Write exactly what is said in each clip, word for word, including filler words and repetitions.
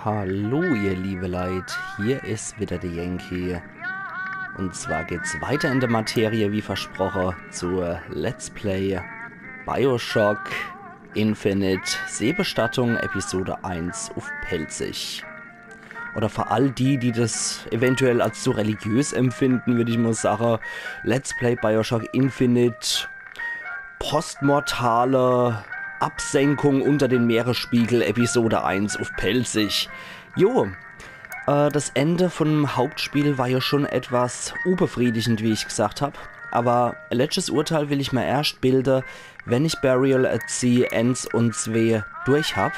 Hallo ihr liebe Leit, hier is wieder de Yankee. Und zwar geht's weiter in der Materie, wie versproche, zur Let's Play Bioshock Infinite, Seebestattung, Episode eins uff Pälzisch. Oder für all die, die das eventuell als zu religiös empfinden, würd ich mal sagen, Let's Play Bioshock Infinite, postmortale Absenkung unter den Meeresspiegel, Episode eins uff Pälzisch. Jo, äh, das Ende vom Hauptspiel war ja schon etwas unbefriedigend, wie ich gesagt hab. Aber letztes Urteil will ich mir erst bilden, wenn ich Burial at Sea eins und zwei durch hab.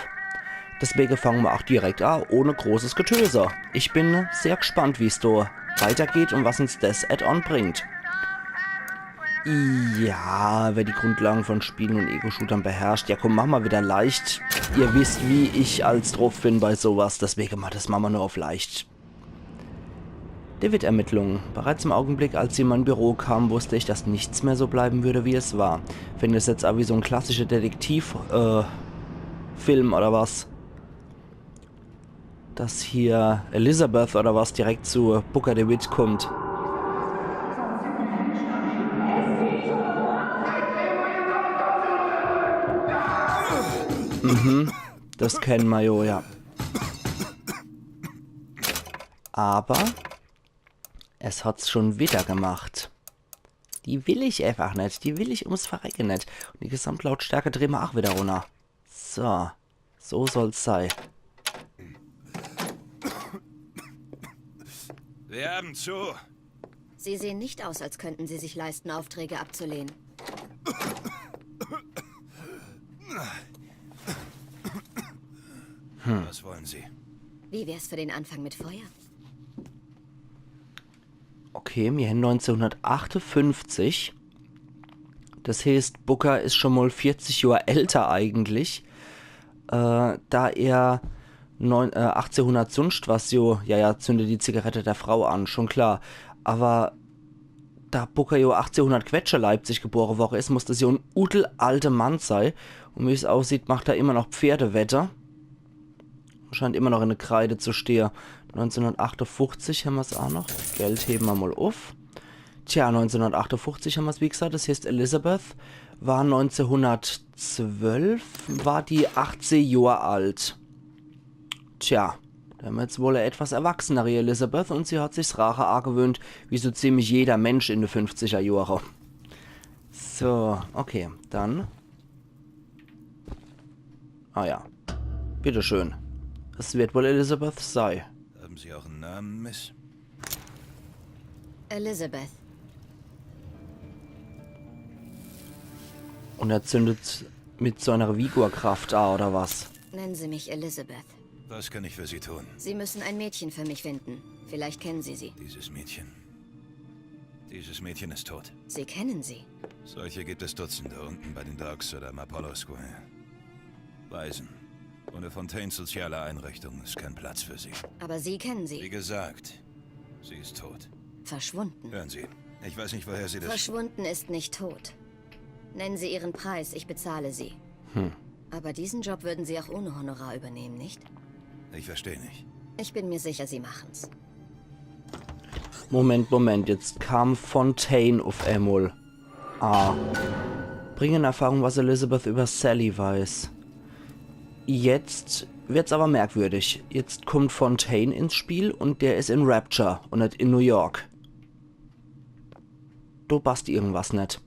Deswegen fangen wir auch direkt an, ohne großes Getöse. Ich bin sehr gespannt, wie's do weitergeht und was uns das Add-on bringt. Ja, wer die Grundlagen von Spielen und Ego-Shootern beherrscht, ja komm, mach mal wieder leicht. Ihr wisst, wie ich als drauf bin bei sowas, deswegen mal, das machen wir nur auf leicht. David-Ermittlungen. Bereits im Augenblick, als sie in mein Büro kam, wusste ich, dass nichts mehr so bleiben würde, wie es war. Find es jetzt aber wie so ein klassischer Detektiv-, äh, Film oder was. Dass hier Elizabeth oder was direkt zu Booker DeWitt kommt. Mhm. Das kennen wir jo, ja. Aber es hat's schon wieder gemacht. Die will ich einfach net. Die will ich ums Verrecken net. Und die Gesamtlautstärke drehen wir auch wieder runter. So. So soll's sei. Wir haben zu. Sie sehen nicht aus, als könnten Sie sich leisten, Aufträge abzulehnen. Was wollen Sie? Wie wär's für den Anfang mit Feuer? Okay, mir hän neunzehnhundertachtundfünfzig. Das heißt, Booker is schon mal vierzig Johr älter eigentlich. Äh, da er neun, äh, achtzehnhundert sunscht was, jo, ja, ja, zünde die Zigarette der Frau an, schon klar. Aber da Booker jo achtzehnhundert Quetsche Leipzig geboren worden is, muss das jo en uddelalte Mann sei. Und wie's aussieht, macht er immer noch Pferdewette. Scheint immer noch in der Kreide zu stehe. Neunzehnhundertachtundfünfzig hämmer's auch noch. Geld heben wir mal uff. Tja, neunzehnhundertachtundfünfzig hämmer's, wie gesagt. Das heißt, Elizabeth war neunzehnhundertzwölf, war die achtzehn Johr alt. Tja, da hämmer jetzt wohl e etwas erwachsenere Elizabeth und sie hat sich's Raache angewöhnt, wie so ziemlich jeder Mensch in de fünfziger Johre. So, okay, dann. Ah ja. Bitteschön. Es wird wohl Elizabeth sei. Haben Sie auch einen Namen, Miss? Elizabeth. Und er zündet mit so einer Vigor-Kraft an, oder was? Nennen Sie mich Elizabeth. Was kann ich für Sie tun? Sie müssen ein Mädchen für mich finden. Vielleicht kennen Sie sie. Dieses Mädchen. Dieses Mädchen ist tot. Sie kennen sie? Solche gibt es Dutzende unten bei den Docks oder am Apollo Square. Waisen. Ohne Fontaines soziale Einrichtung ist kein Platz für sie. Aber Sie kennen sie. Wie gesagt, sie ist tot. Verschwunden. Hören Sie, ich weiß nicht, woher Sie das. Verschwunden ist nicht tot. Nennen Sie Ihren Preis, ich bezahle Sie. Hm. Aber diesen Job würden Sie auch ohne Honorar übernehmen, nicht? Ich verstehe nicht. Ich bin mir sicher, Sie machen's. Moment, Moment, jetzt kam Fontaine uff emol. Ah. Bring in Erfahrung, was Elizabeth über Sally weiß. Jetzt wird's aber merkwürdig. Jetzt kommt Fontaine ins Spiel und der is in Rapture und net in New York. Do passt irgendwas net.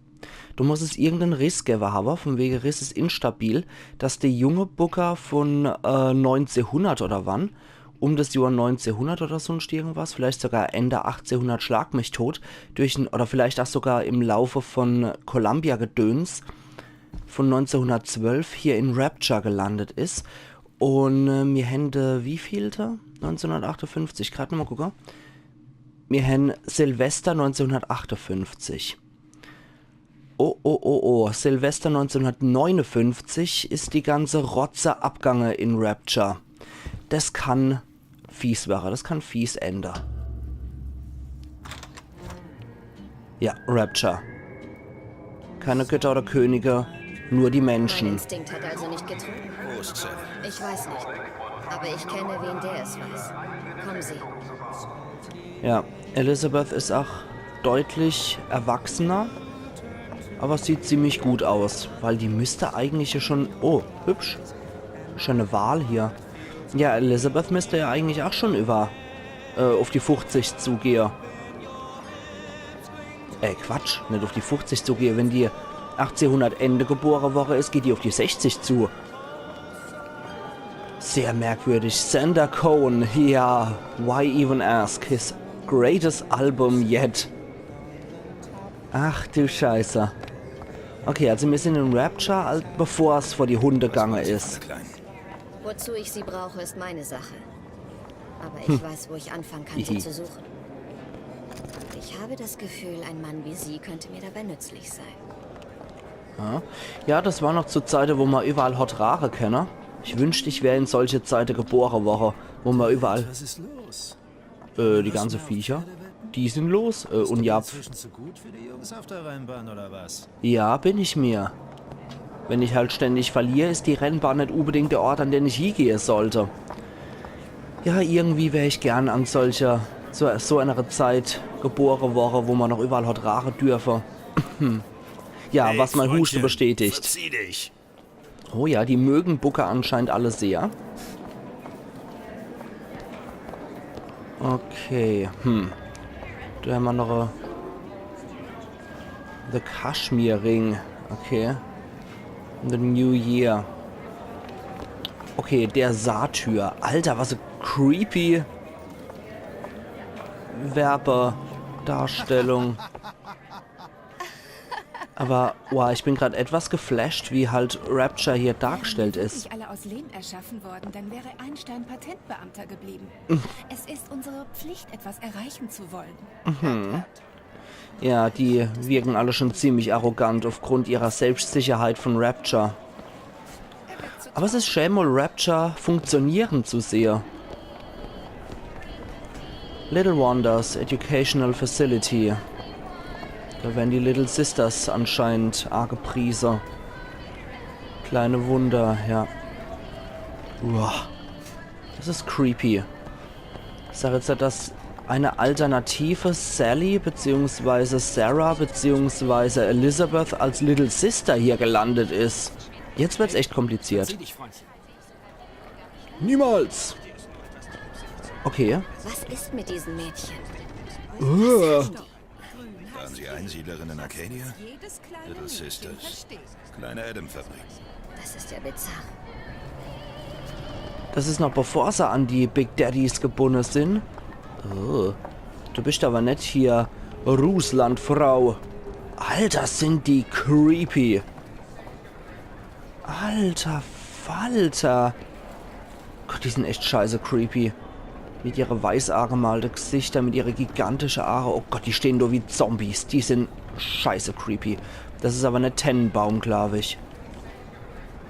Do muss es irgenden Riss gewwe hawwe, von wege Riss is instabil, dass de junge Booker von, äh, neunzehnhundert oder wann, um das Johr neunzehnhundert oder sunscht irgendwas, vielleicht sogar Ende achtzehnhundert, schlag mich tot, durch en, oder vielleicht auch sogar im Laufe von Columbia-Gedöns von neunzehnhundertzwölf hier in Rapture gelandet is. Und, äh, mir hän de, wie vielte? Neunzehnhundertachtundfünfzig, grad nochmal gucke. Mir hän Silvester neunzehnhundertachtundfünfzig. Oh, oh, oh, oh. Silvester neunzehnhundertneunundfünfzig is die ganze Rotze abgange in Rapture. Das kann fies werre, das kann fies ende. Ja, Rapture. Keine Götter oder Könige, nur die Menschen. Mein Instinkt hat also nicht getrogen. Wo ist Sally? Ich weiß nicht. Aber ich kenne wen, der es weiß. Kommen Sie. Ja, Elizabeth is auch deutlich erwachsener, aber sieht ziemlich gut aus, weil die müsste eigentlich ja schon, oh, hübsch, schöne Wahl hier. Ja, Elizabeth müsste ja eigentlich auch schon über, äh, auf die fuchzig zugehe. Äh, Quatsch, net auf die fuchzig zugehe. Wenn die achtzehnhundert Ende gebore worre is, geht die auf die sechzig zu. Sehr merkwürdig. Sander Cohen, ja, why even ask? His greatest album yet. Ach du Scheiße. Okay, also mir sind in Rapture, al- bevor's vor die Hunde gange is. Wozu ich Sie brauche, ist meine Sache. Aber ich weiß, wo ich anfangen kann, Sie Hihi. zu suchen. Und ich habe das Gefühl, ein Mann wie Sie könnte mir dabei nützlich sein. Ja. Ja, das war noch zu Zeite, wo man überall hot rare kenne. Ich wünscht, ich wär in solche Zeite gebore worre, wo man überall, Was ist los? äh, die ganze Viecher, die sind los. Äh, und ja, Inzwischen zu gut für die Jungs auf der Rennbahn oder was? ja, bin ich mir. Wenn ich halt ständig verlier, is die Rennbahn net unbedingt der Ort, an den ich hiegehe sollte. Ja, irgendwie wär ich gern an solcher, so, so einer Zeit gebore worre, wo man noch überall hot rare dürfe. Ja, was mein Huste bestätigt. Verzieh dich. Oh ja, die mögen Booker anscheinend alle sehr. Okay, hm. Do hämmer noch e The Kashmir Ring. Okay. The New Year. Okay, der Satyr. Alter, was e creepy Werbedarstellung. Aber, wow, ich bin grad etwas geflasht, wie halt Rapture hier dargestellt is. Wirklich alle aus Lehm erschaffen worden, dann wäre Einstein Patentbeamter geblieben. Es ist unsere Pflicht, etwas erreichen zu wollen. Ja, die wirken alle schon ziemlich arrogant aufgrund ihrer Selbstsicherheit von Rapture. Aber es is schön, mal Rapture funktionieren zu sehe. Little Wonders Educational Facility. Da werden die Little Sisters anscheinend angepriese. Kleine Wunder, ja. Uah. Das is creepy. Ich sag jetzt, dass eine alternative Sally beziehungsweise Sarah beziehungsweise Elizabeth als Little Sister hier gelandet is. Jetzt wird's echt kompliziert. Sieh dich, Freundchen. Niemals! Okay. Was ist mit diesen Mädchen? Uah. Waren sie Einsiedlerinnen in Arcadia? Jedes kleine Little Mädchen Sisters. Versteht. Kleine Adam-Fabrik. Das ist ja bizarr. Das is noch bevor se an die Big Daddies gebunne sin. Oh. Du bist aber net hier Russlandfrau. Alter, sind die creepy. Alter Falter. Gott, die sind echt scheiße creepy. Mit ihre weiß angemalte Gesichter, mit ihre gigantische Aare. Oh Gott, die stehen do wie Zombies. Die sind scheiße creepy. Das is aber ne Tennenbaum, glaub ich.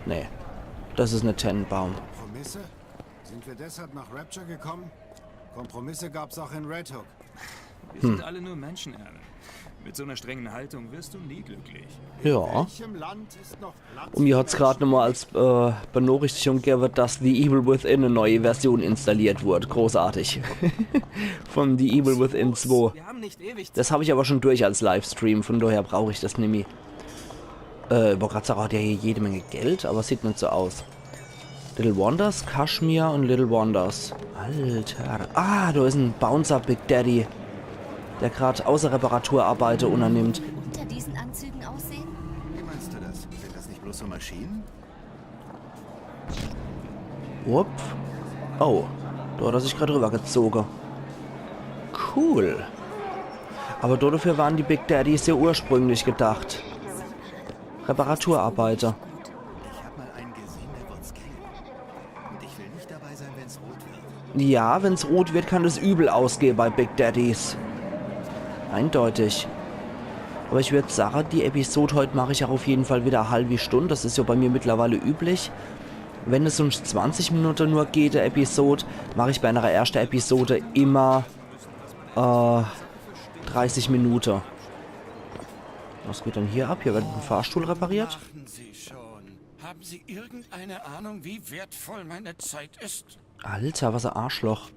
Nee, das is ne Tennenbaum. Kompromisse? Sind wir deshalb nach Rapture gekommen? Kompromisse gab's auch in Red Hook. Wir sind alle nur Menschen, Alan. Mit so einer strengen Haltung wirst du nie glücklich. Ja. Welchem Land ist noch Platz? Und mir hat's grad nochmal als äh, Benachrichtigung gegeben, dass The Evil Within eine neue Version installiert wurde. Großartig. Von The Evil Within zwei. Wir haben nicht ewig Das hab ich aber schon durch als Livestream, von daher brauch ich das nimmi. Äh, ich wollt grad sagen, hat ja hier jede Menge Geld, aber sieht net so aus. Little Wonders, Kashmir und Little Wonders. Alter. Ah, da is ein Bouncer Big Daddy, der grad Außerreparaturarbeite unternimmt. Unter diesen Anzügen aussehen? Wie meinst du das? Sind das nicht bloß so Maschinen? Wupp. Oh, da hat er sich grad rübergezogen. Cool. Aber dafür waren die Big Daddies ja ursprünglich gedacht. Reparaturarbeiter. Ich hab mal einen gesehen, der wird scannen. Und ich will nicht dabei sein, wenn's rot wird. Ja, wenn's rot wird, kann das übel ausgehen bei Big Daddies. Eindeutig. Aber ich würd sagen, die Episode heute mache ich auch auf jeden Fall wieder eine halbe Stunde. Das is ja bei mir mittlerweile üblich. Wenn es sonst zwanzig Minuten nur geht, die Episode, mache ich bei einer ersten Episode immer äh, dreißig Minuten. Was geht denn hier ab? Hier wird ein Fahrstuhl repariert. Lachen Sie schon. Haben Sie irgendeine Ahnung, wie wertvoll meine Zeit ist? Alter, was e Arschloch.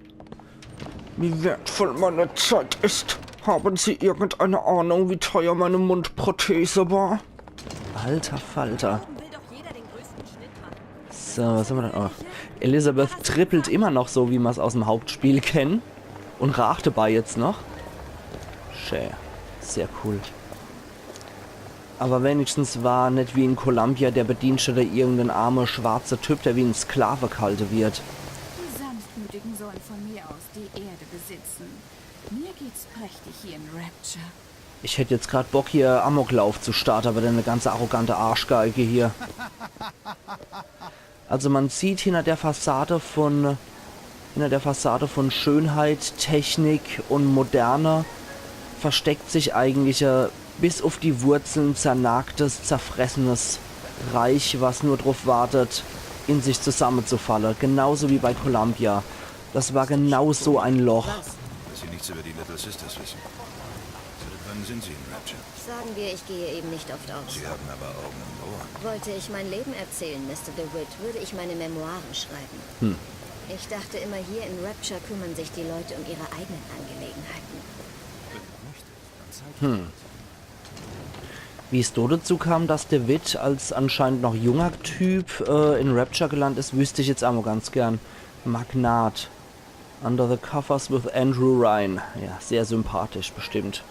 Wie wertvoll meine Zeit ist. Haben Sie irgendeine Ahnung, wie teuer meine Mundprothese war? Alter Falter. Warum will doch jeder den größten Schnitt machen? So, was haben wir denn? Oh. Elizabeth trippelt immer noch so, wie mer's aus dem Hauptspiel kennen. Und raacht dabei jetzt noch. Schä. Sehr cool. Aber wenigstens war net wie in Columbia der Bedienstete irgendein armer schwarzer Typ, der wie ein Sklave gehalten wird. Die Sanftmütigen sollen von mir aus die Erde besitzen. Mir geht's prächtig hier in Rapture. Ich hätt jetzt grad Bock, hier Amoklauf zu starten, aber dann eine ganze arrogante Arschgeige hier. Also man sieht hinter der Fassade von, hinter der Fassade von Schönheit, Technik und Moderne versteckt sich eigentlich, äh, bis auf die Wurzeln zernagtes, zerfressenes Reich, was nur drauf wartet, in sich zusammenzufalle. Genauso wie bei Columbia. Das war genau so ein Loch. Was? Dass Sie nichts über die Little Sisters wissen. Seit wann sind Sie in Rapture? Sagen wir, ich gehe eben nicht oft aus. Sie haben aber Augen und Ohren. Wollte ich mein Leben erzählen, Mister DeWitt, würde ich meine Memoiren schreiben. Hm. Ich dachte immer, hier in Rapture kümmern sich die Leute um ihre eigenen Angelegenheiten. Hm. Wie es do dazu kam, dass DeWitt als anscheinend noch junger Typ, äh, in Rapture gelandet ist, wüsste ich jetzt auch mal ganz gern. Magnat. Under the Covers with Andrew Ryan. Ja, sehr sympathisch, bestimmt.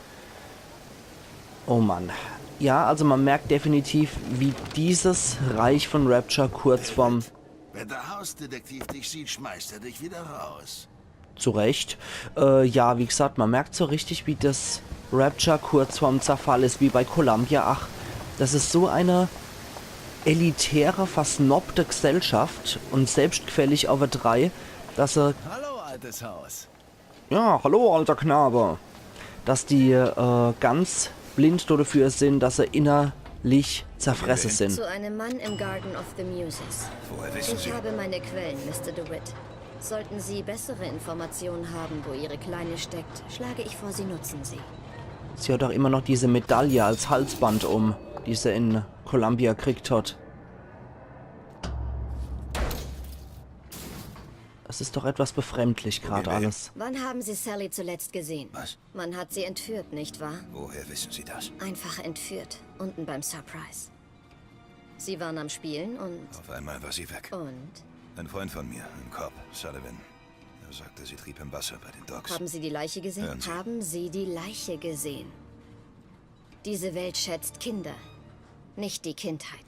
Oh Mann. Ja, also man merkt definitiv, wie dieses Reich von Rapture kurz vorm Wenn der Hausdetektiv dich sieht, schmeißt er dich wieder raus. Zu Recht. Äh, ja, wie gesagt, man merkt so richtig, wie das Rapture kurz vorm Zerfall ist, wie bei Columbia. Ach, das ist so eine elitäre, versnobte Gesellschaft und selbstgefällig over drei, dass sie Hallo, altes Haus. Ja, hallo, alter Knabe. Dass die, äh, ganz blind dafür sind, dass sie innerlich zerfressen sind. Zu einem Mann im Garden of the Muses. Woher wissen Sie? Ich habe meine Quellen, Mister DeWitt. Sollten Sie bessere Informationen haben, wo Ihre Kleine steckt, schlage ich vor, Sie nutzen sie. Sie hat auch immer noch diese Medaille als Halsband um, die sie in Columbia gekriegt hat. Es ist doch etwas befremdlich gerade alles. Wann haben Sie Sally zuletzt gesehen? Was? Man hat sie entführt, nicht wahr? Woher wissen Sie das? Einfach entführt, unten beim Surprise. Sie waren am Spielen und Auf einmal war sie weg. Und? Ein Freund von mir, ein Cop, Sullivan. Er sagte, sie trieb im Wasser bei den Docks. Haben Sie die Leiche gesehen? Hören Sie. Haben Sie die Leiche gesehen? Diese Welt schätzt Kinder, nicht die Kindheit.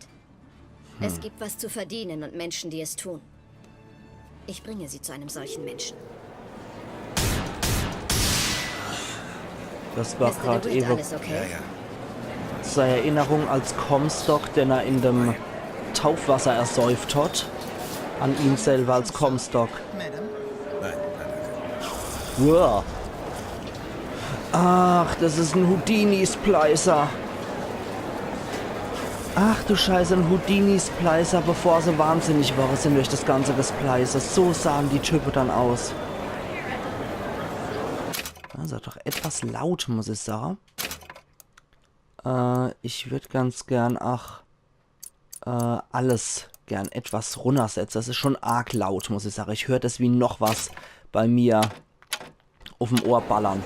Es gibt was zu verdienen und Menschen, die es tun. Ich bringe Sie zu einem solchen Menschen. Das war Mister gerade DeWitt, ewig alles okay? Ja, ja. Seine Erinnerung als Comstock, den er in dem Taufwasser ersäuft hat, an ihn selber als Comstock. Madame? Nein, nein, danke. Uah. Ach, das ist ein Houdini-Splicer. Ach du Scheiße, ein Houdini-Splicer, bevor sie wahnsinnig worden sind durch das ganze Gesplice. So sahen die Typen dann aus. Also doch etwas laut, muss ich sagen. Äh, ich würd ganz gern, ach, äh, alles gern etwas runtersetzen. Das ist schon arg laut, muss ich sagen. Ich hör das wie noch was bei mir auf dem Ohr ballern.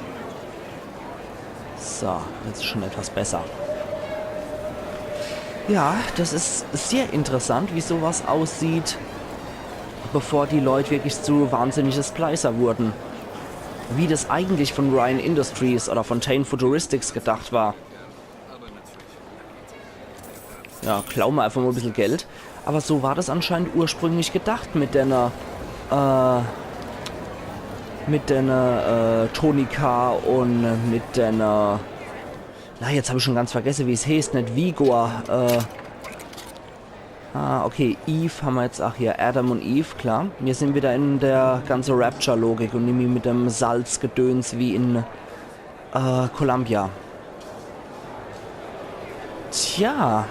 So, jetzt ist schon etwas besser. Ja, das ist sehr interessant, wie sowas aussieht, bevor die Leute wirklich zu wahnsinnige Splicer wurden. Wie das eigentlich von Ryan Industries oder Fontaine Futuristics gedacht war. Ja, klaue mer einfach mal ein bisschen Geld. Aber so war das anscheinend ursprünglich gedacht mit deiner, äh, mit deiner, äh, Tonika und mit deiner, na, jetzt hab ich schon ganz vergessen, wie es heißt, nicht Vigor, äh, ah, okay, Eve haben wir jetzt, ach hier, Adam und Eve, klar. Wir sind wieder in der ganze Rapture-Logik und nimmi mit dem Salzgedöns wie in, äh, Columbia. Tja.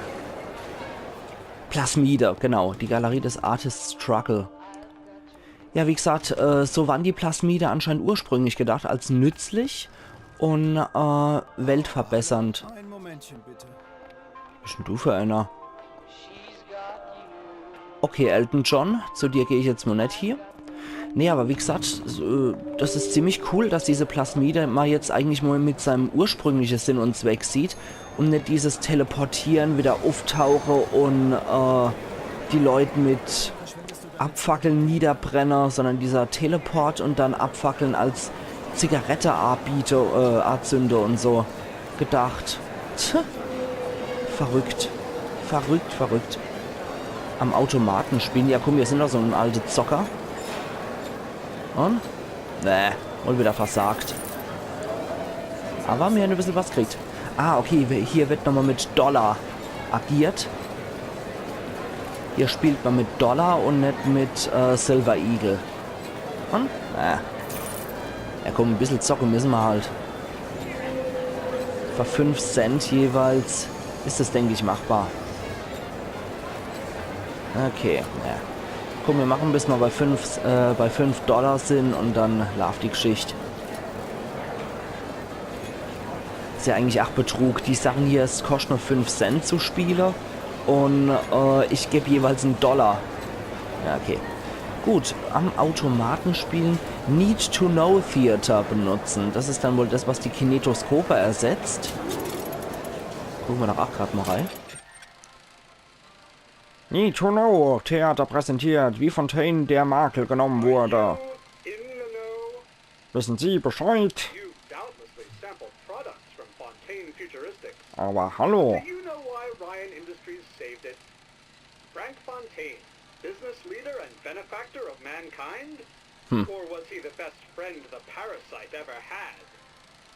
Plasmide, genau. Die Galerie des Artist's Struggle. Ja, wie gesagt, äh, so waren die Plasmide anscheinend ursprünglich gedacht, als nützlich und, äh, weltverbessernd. Ein Momentchen bitte. Was bist denn du für einer? Okay, Elton John, zu dir gehe ich jetzt mal nicht hier. Nee, aber wie gesagt, s-, äh, das is ziemlich cool, dass diese Plasmide ma jetzt eigentlich mal mit seinem ursprünglichen Sinn und Zweck sieht und net dieses Teleportieren, wieder uftauche und, äh, die Leut mit Abfackeln niederbrenne, sondern dieser Teleport und dann Abfackeln als Zigarette abbiete, äh, azünde und so gedacht. Tja, verrückt. Verrückt, verrückt. Am Automaten spielen. Ja, komm, wir sind doch so ein alte Zocker. Und? Nee, wohl wieder versagt. Aber wir haben ein bisschen was gekriegt. Ah, okay, hier wird nochmal mit Dollar agiert. Hier spielt man mit Dollar und net mit, äh, Silver Eagle. Und? Äh. Ja komm, ein bisschen zocken müssen wir halt. Für fünf Cent jeweils ist es, denke ich, machbar. Okay, ja. Komm, wir machen, bis wir bei fünf, äh, bei fünf Dollar sind und dann läuft die Geschichte. Ist ja eigentlich auch Betrug. Die Sachen hier, es kostet nur fünf Cent zu spielen. Und, äh, ich gebe jeweils einen Dollar. Ja, okay. Gut, am Automaten spielen. Need to Know Theater benutzen. Das ist dann wohl das, was die Kinetoskope ersetzt. Gucken wir doch auch gerade mal rein. Need to Know Theater präsentiert, wie Fontaine der Makel genommen wurde. Wissen Sie Bescheid? You've doubtlessly sampled products from Fontaine Futuristics. Aber hallo. Do you know why Ryan Industries saved it? Frank Fontaine, business leader and benefactor of mankind? Hmm. Or was he the best friend the parasite ever had?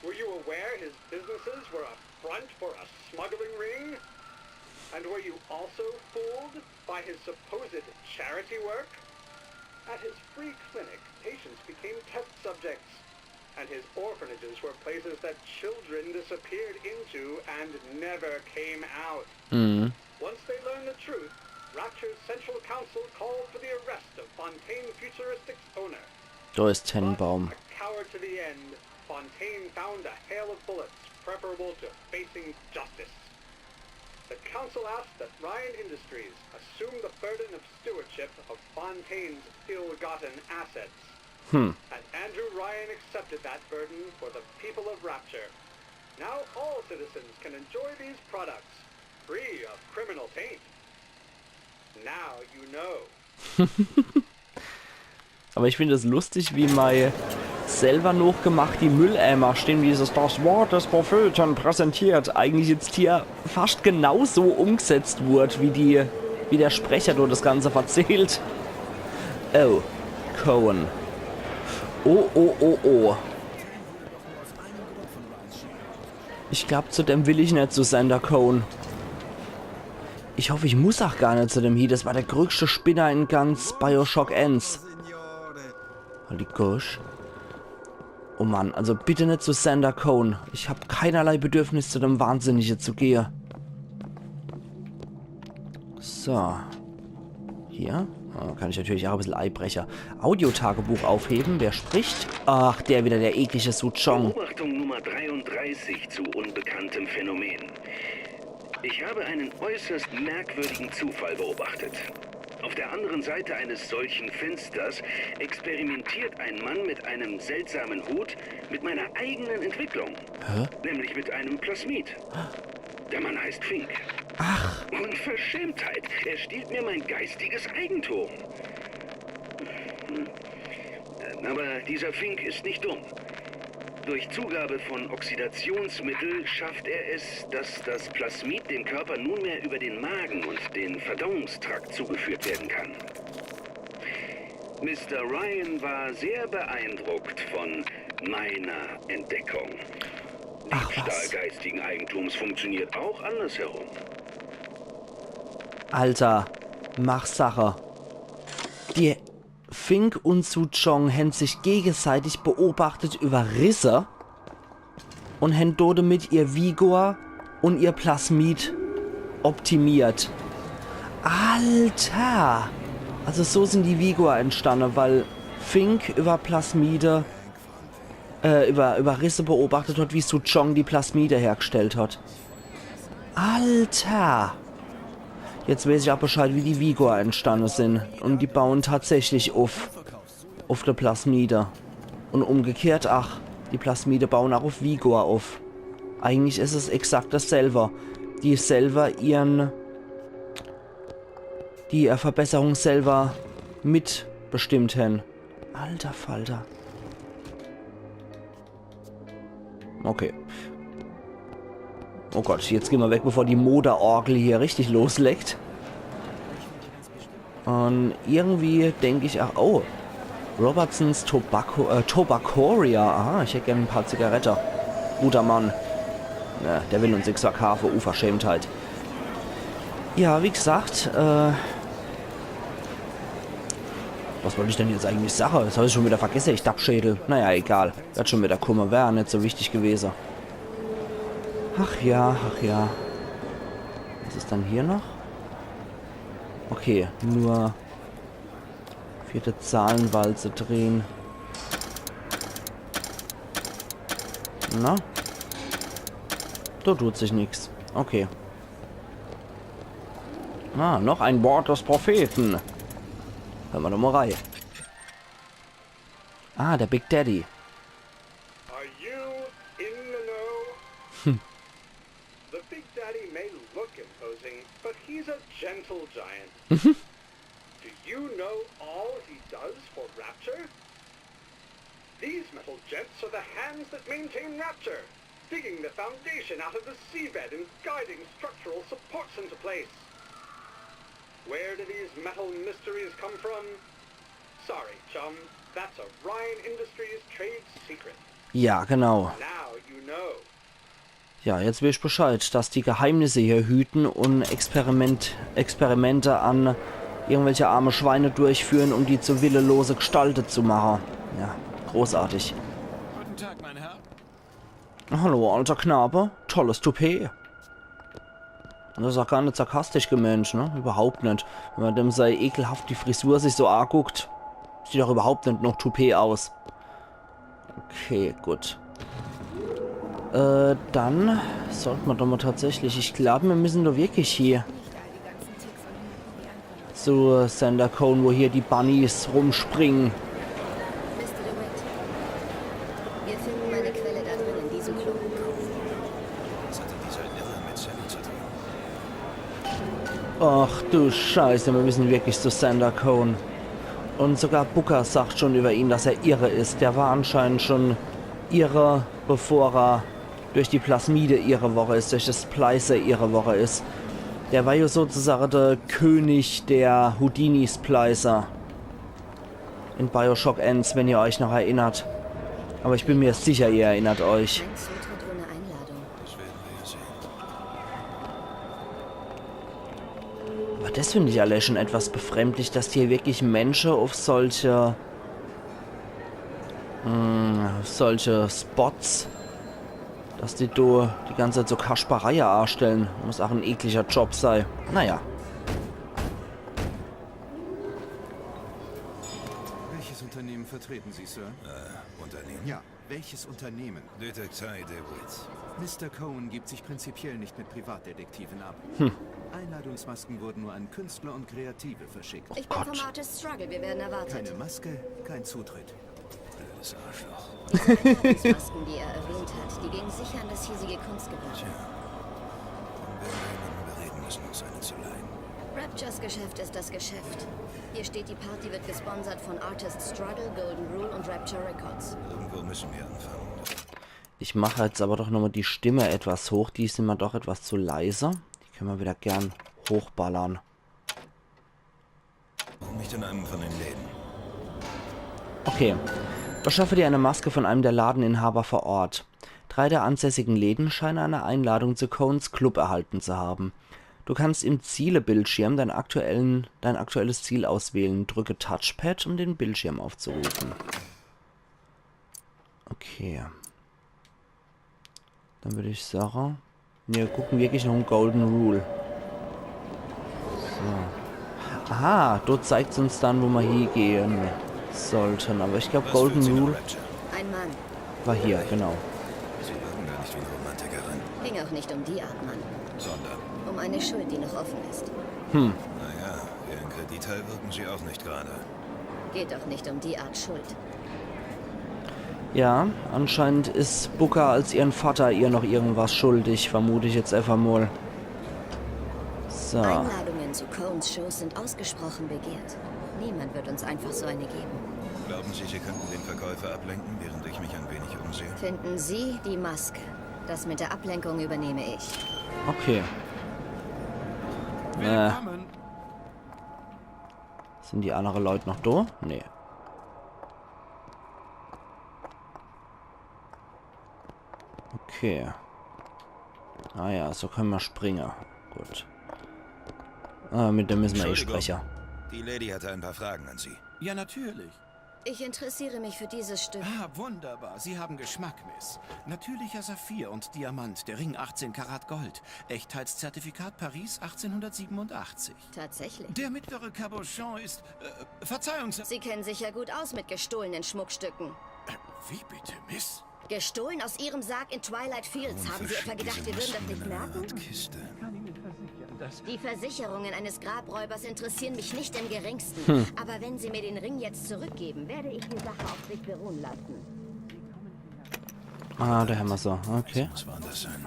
Were you aware his businesses were a front for a smuggling ring? And were you also fooled by his supposed charity work? At his free clinic, patients became test subjects, and his orphanages were places that children disappeared into and never came out. Mhm. Once they learned the truth, Rapture's Central Council called for the arrest of Fontaine Futuristic's owner. Da ist Tenenbaum. But a coward to the end, Fontaine found a hail of bullets preferable to facing justice. The council asked that Ryan Industries assume the burden of stewardship of Fontaine's ill-gotten assets. Hmm. And Andrew Ryan accepted that burden for the people of Rapture. Now all citizens can enjoy these products, free of criminal taint. Now you know. Aber ich finde es lustig, wie mei selber nochgemacht die Mülleimer stehen, wie dieses Das Wort des Propheten präsentiert, eigentlich jetzt hier fast genauso umgesetzt wurde, wie die, wie der Sprecher dort das Ganze verzählt. Oh, Cohen. Oh, oh, oh, oh. Ich glaub, zu dem will ich net, zu Sander Cohen. Ich hoff, ich muss ach gar net zu dem hie. Das war der größte Spinner in ganz Bioshock eens. Halt die Gosch. Oh Mann, also bitte net zu Sander Cohen. Ich hab keinerlei Bedürfnis, zu dem Wahnsinnige zu gehe. So. Hier. Oh, kann ich natürlich auch ein bisschen eibrecher. Audiotagebuch aufheben. Wer spricht? Ach, der wieder, der eklige Suchong. Beobachtung Nummer dreiunddreißig zu unbekanntem Phänomen. Ich habe einen äußerst merkwürdigen Zufall beobachtet. Auf der anderen Seite eines solchen Fensters experimentiert ein Mann mit einem seltsamen Hut mit meiner eigenen Entwicklung. Hä? Nämlich mit einem Plasmid. Der Mann heißt Fink. Ach. Unverschämtheit. Er stiehlt mir mein geistiges Eigentum. Aber dieser Fink ist nicht dumm. Durch Zugabe von Oxidationsmittel schafft er es, dass das Plasmid dem Körper nunmehr über den Magen und den Verdauungstrakt zugeführt werden kann. Mister Ryan war sehr beeindruckt von meiner Entdeckung. Ach, was? Diebstahl geistigen Eigentums funktioniert auch andersherum. Alter, mach Sache. Die Fink und Suchong hän sich gegenseitig beobachtet, überrisse und hän dodemit ihr Vigor und ihr Plasmid optimiert. Alter! Also so sind die Vigor entstanden, weil Fink über Plasmide, äh, über, über Risse beobachtet hat, wie Suchong die Plasmide hergestellt hat. Alter! Jetzt weiß ich auch Bescheid, wie die Vigor entstanden sind. Und die bauen tatsächlich auf. Uff de Plasmide. Un umgekehrt, ach, die Plasmide bauen ach uff Vigor uff. Eigentlich is es exakt dasselbe. Die selber ihren, die ihr Verbesserung selber mitbestimmt hän. Alter Falter. Okay. Oh Gott, jetzt gehn mer weg, bevor die Moderorgel hier richtig loslegt. Un irgendwie denk ich, ach, oh. Robertsons Tobacco, äh, Tobacoria. Aha, ich hätt gern e paar Zigarette. Guter Mann. Na, der will uns nix verkaafe, Unverschämtheit. Ja, wie gesagt, äh, was wollt ich denn jetzt eigentlich sache? Des hab ich schon wieder vergesse, ich Dappschädel. Naja, egal. Werd schon wieder kumme. Wär net so wichtig gewese. Ach ja, ach ja. Was is dann hier noch? Okay, nur vierte Zahlenwalze drehen. Na? Do tut sich nix. Okay. Ah, noch ein Wort des Propheten. Hör mer doch mal rein. Ah, der Big Daddy. Are you in the know? The Big Daddy may look imposing, but he's a gentle giant. Do you know all he does for Rapture? These metal jets are the hands that maintain Rapture, digging the foundation out of the seabed and guiding structural supports into place. Where do these metal mysteries come from? Sorry, chum. That's Orion Industries trade secret. Ja, genau. Now you know. Ja, jetzt weesch Bescheid, dass die Geheimnisse hier hüten un Experiment, Experimente an irgendwelche arme Schweine durchführen, um die zu willelose Gestalte zu mache. Ja, großartig. Guten Tag, mein Herr. Hallo, alter Knabe. Tolles Toupet. Des is ach gar net sarkastisch gemeent, ne? Überhaupt net. Wenn mer dem sei ekelhaft die Frisur sich so aguckt, sieht doch überhaupt net noch Toupet aus. Okay, gut. Äh, dann sollt mer doch mal tatsächlich, ich glaub, mir müssen doch wirklich hier zu Sander Cohn, wo hier die Bunnies rumspringen. Mister DeWitt, wir finden meine Quelle da drin in diesem Klo. Was hat denn dieser Irre mit Sally zu tun? Ach du Scheiße, mir müssen wirklich zu Sander Cohn. Un sogar Booker sagt schon über ihn, dass er irre is. Der war anscheinend schon irre, bevor er durch die Plasmide irre worre is, durch des Splicer irre worre is. Der war ja sozusagen der König der Houdini-Splicer in Bioshock eens, wenn ihr euch noch erinnert. Aber ich bin mir sicher, ihr erinnert euch. Kein Zutritt ohne Einladung. Das werden wir ja sehen. Aber des find ich alle schon etwas befremdlich, dass hier wirklich Menschen auf solche, mm, auf solche Spots, dass die do die ganze Zeit so Kaspereie anstellen. Muss ach en ekliger Job sei. Naja. Welches Unternehmen vertreten Sie, Sir? Äh, Unternehmen? Ja, welches Unternehmen? Detektiv DeWitt. Mister Cohn gibt sich prinzipiell nicht mit Privatdetektiven ab. Einladungsmasken wurden nur an Künstler und Kreative verschickt. Ich bin vom Artist Struggle, wir werden erwartet. Keine Maske, kein Zutritt. Blödes Arschloch. Die Masken, die er erwähnt hat, die gingen sicher an das hiesige Kunstgebäude. Tja. Dann werden wir jemanden überreden müssen, uns eine zu leihen. Raptures Geschäft ist das Geschäft. Hier steht, die Party wird gesponsert von Artist Struggle, Golden Rule und Rapture Records. Irgendwo müssen wir anfangen. Ich mach jetzt aber doch nochmal die Stimme etwas hoch. Die is mir doch etwas zu leise. Die können wir wieder gern hochballern. Warum nicht in einem von den Läden? Okay. Verschaffe dir eine Maske von einem der Ladeninhaber vor Ort. Drei der ansässigen Läden scheinen eine Einladung zu Cohns Club erhalten zu haben. Du kannst im Zielebildschirm deinen aktuellen, dein aktuelles Ziel auswählen. Drücke Touchpad, um den Bildschirm aufzurufen. Okay. Dann würd ich sagen, wir gucken wirklich noch im Golden Rule. So. Aha, dort zeigt's uns dann, wo wir hingehen sollten. Aber ich glaub, Golden Rule war hier, genau. Sie wirken gar nicht wie eine Romantikerin. Ging auch nicht um die Art Mann. Sondern? Um eine Schuld, die noch offen ist. Naja, wie ein Kredithai wirken Sie auch nicht gerade. Geht doch nicht um die Art Schuld. Ja, anscheinend is Booker als ihren Vater ihr noch irgendwas schuldig, vermute ich jetzt einfach mal. So. Einladungen zu Cohns Shows sind ausgesprochen begehrt. Niemand wird uns einfach so eine geben. Glauben Sie, Sie könnten den Verkäufer ablenken, während ich mich ein wenig umsehe? Finden Sie die Maske. Das mit der Ablenkung übernehme ich. Okay. Äh, Willkommen. Sind die anderen Leute noch da? Nee. Okay. Ah ja, so können wir springen. Gut. Ah, mit dem müssen wir eh Entschuldigung. sprechen. Die Lady hatte ein paar Fragen an Sie. Ja, natürlich. Ich interessiere mich für dieses Stück. Ah, wunderbar. Sie haben Geschmack, Miss. Natürlicher Saphir und Diamant, der Ring achtzehn Karat Gold. Echtheitszertifikat Paris achtzehnhundertsiebenundachtzig. Tatsächlich. Der mittlere Cabochon ist... Äh, Verzeihung, Sir. Sie kennen sich ja gut aus mit gestohlenen Schmuckstücken. Wie bitte, Miss? Gestohlen aus Ihrem Sarg in Twilight Fields. Haben Sie etwa gedacht, wir würden das nicht merken? Kiste. Die Versicherungen eines Grabräubers interessieren mich nicht im geringsten. Aber wenn Sie mir den Ring jetzt zurückgeben, werde ich die Sache auf sich beruhen lassen. Ah, da haben wir so. Okay. Muss woanders sein.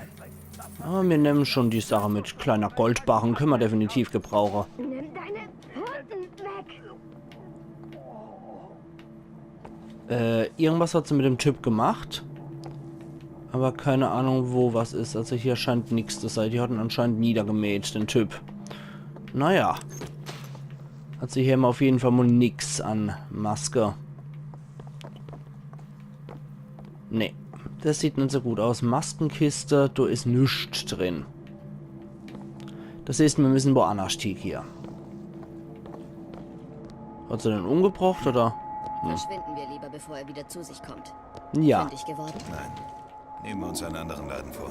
Aber wir nehmen schon die Sache mit kleiner Goldbarren. Können wir definitiv gebrauchen. Nimm deine Pfoten weg! Äh, irgendwas hat sie mit dem Typ gemacht. Aber keine Ahnung, wo was ist. Also hier scheint nichts zu sein. Die hatten anscheinend niedergemäht, den Typ. Naja. Also hier haben wir auf jeden Fall mal nix an Maske. Nee. Das sieht nicht so gut aus. Maskenkiste, da ist nichts drin. Das heißt, wir müssen woanders hin hier. Hat sie den umgebracht, oder? Verschwinden wir lieber, bevor er wieder zu sich kommt. Ja. Fündig geworden? Nehmen wir uns einen anderen Laden vor.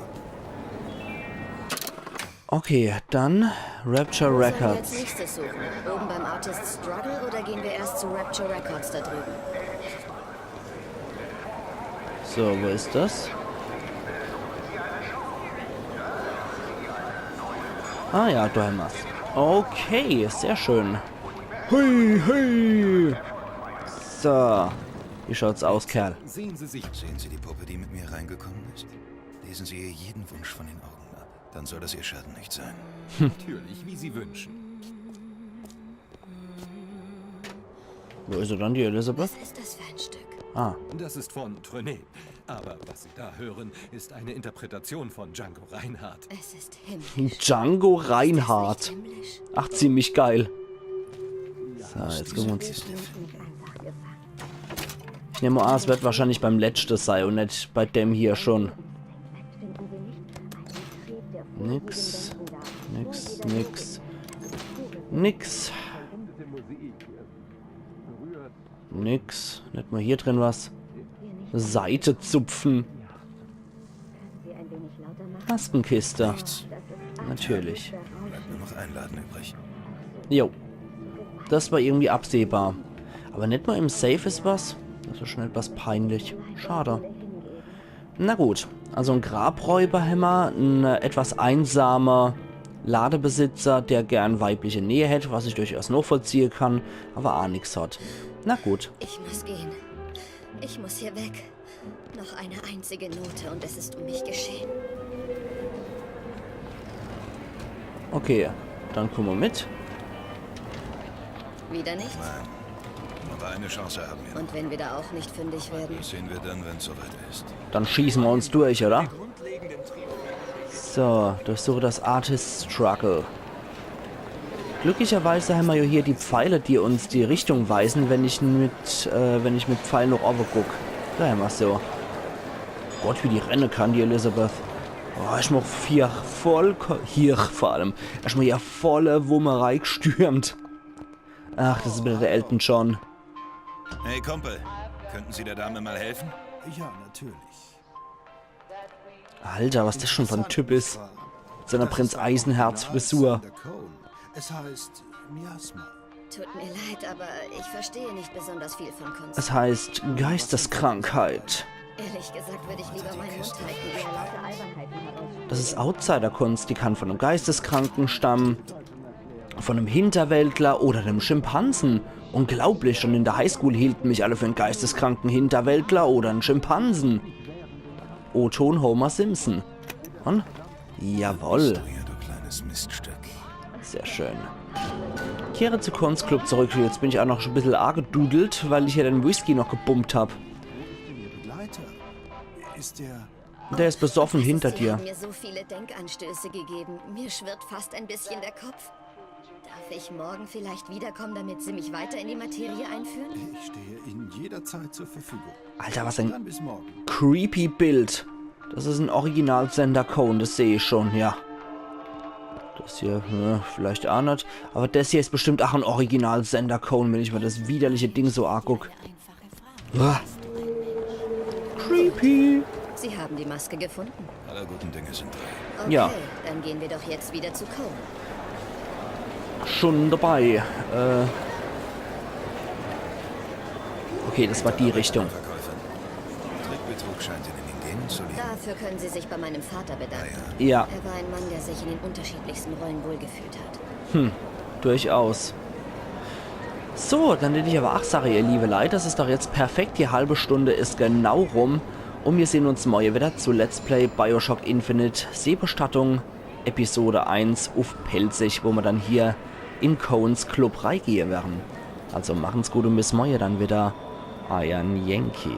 Okay, dann Rapture Wo sollen wir als Records. Nächstes suchen? Oben beim Artist Struggle oder gehen wir erst zu Rapture Records da drüben? So, wo ist das? Ah ja, da haben wir's. Okay, sehr schön. Hui, hui. So, wie schaut's aus, Kerl? Sehen Sie sich. Sehen Sie die Puppe, die mit mir reingekommen ist? Lesen Sie ihr jeden Wunsch von den Augen ab. Dann soll das Ihr Schaden nicht sein. Natürlich, wie Sie wünschen. Wo ist sie dann, die Elizabeth? Was ist das für ein Stück? Ah, Das ist von Trenet. Aber was Sie da hören, ist eine Interpretation von Django Reinhardt. Es ist himmlisch. Django Reinhardt. Himmlisch. Ach, ziemlich geil. So, jetzt gucken wir uns. Ich nehme an, es wird wahrscheinlich beim letzten sein und nicht bei dem hier schon. Nix. Nix, nix. Nix. Nix. Nicht mal hier drin was. Seite zupfen. Maskenkiste. Natürlich. Bleibt nur noch ein Laden übrig. Jo. Das war irgendwie absehbar. Aber nicht mal im Safe ist was. Das ist schon etwas peinlich. Schade. Na gut. Also ein Grabräuber hämmer, ein etwas einsamer Ladebesitzer, der gern weibliche Nähe hätte, was ich durchaus nachvollziehen kann, aber auch nix hat. Na gut. Ich muss gehen. Ich muss hier weg. Noch eine einzige Note und es ist um mich geschehen. Okay, dann kommen wir mit. Wieder nichts? Aber eine Chance haben wir. Und wenn wir da auch nicht fündig werden? Das sehen wir dann, wenn es soweit ist. Dann schießen wir uns durch, oder? So, durchsuche das Artist Struggle. Glücklicherweise haben wir ja hier die Pfeile, die uns die Richtung weisen, wenn ich mit, äh, wenn ich mit Pfeil nach oben guck. Da haben wir so. Gott, wie die rennen kann, die Elizabeth. Oh, ich mach vier voll, hier vor allem. Ich mach ja volle Wumme reingestürmt. Ach, das ist wieder der Elton John. Hey Kumpel, könnten Sie der Dame mal helfen? Ja, natürlich. Alter, was das schon für ein Typ ist. Mit seiner Prinz Eisenherz Frisur. Es heißt Miasma. Tut mir leid, aber ich verstehe nicht besonders viel von Kunst. Es heißt Geisteskrankheit. Ehrlich gesagt würde ich lieber meinen Mund halten. Eher laute Albernheiten heraus. Das ist Outsider-Kunst, die kann von einem Geisteskranken stammen. Von nem Hinterwäldler oder nem Schimpansen. Unglaublich, schon in der Highschool hielten mich alle für en geisteskranken Hinterwäldler oder en Schimpansen. O-Ton Homer Simpson. Und? Jawoll. Ja, du kleines Miststück. Sehr schön. Kehre zu Cones Club zurück. Jetzt bin ich auch noch e bissel argedudelt, weil ich ja den Whisky noch gebummt hab. Ihr Begleiter ist der. Der ist besoffen hinter Sie dir. Haben mir so viele Denkanstöße gegeben. Mir schwirrt fast ein bisschen der Kopf. Darf ich morgen vielleicht wiederkommen, damit Sie mich weiter in die Materie einführen? Ich stehe Ihnen jederzeit zur Verfügung. Alter, was ein Dann bis morgen. creepy Bild. Das is en Original Sender Cone, das seh ich schon, ja. Das hier, hm, vielleicht auch net. Aber das hier is bestimmt auch en Original Sender Cone, wenn ich mir das widerliche Ding so anguck. Uah. Creepy. Sie haben die Maske gefunden. Alle guten Dinge sind drei. Okay, Ja. Dann gehen wir doch jetzt wieder zu Cone. Schon dabei. Äh. Okay, das war die Richtung. Verkäufer. Trickbetrug scheint in den Gängen zu liegen. Dafür können Sie sich bei meinem Vater bedanken. Ja, Er war ein Mann, der sich in den unterschiedlichsten Rollen wohlgefühlt hat. durchaus. So, dann würd ich aber auch sagen, ihr liebe Leute, das is doch jetzt perfekt. Die halbe Stunde is genau rum. Und wir sehen uns morgen wieder zu Let's Play Bioshock Infinite, Seebestattung, Episode eins uff Pälzisch, wo wir dann hier in Cones Club reingehen werden. Also machen's gut und bis morgen dann wieder. Euer Yankee.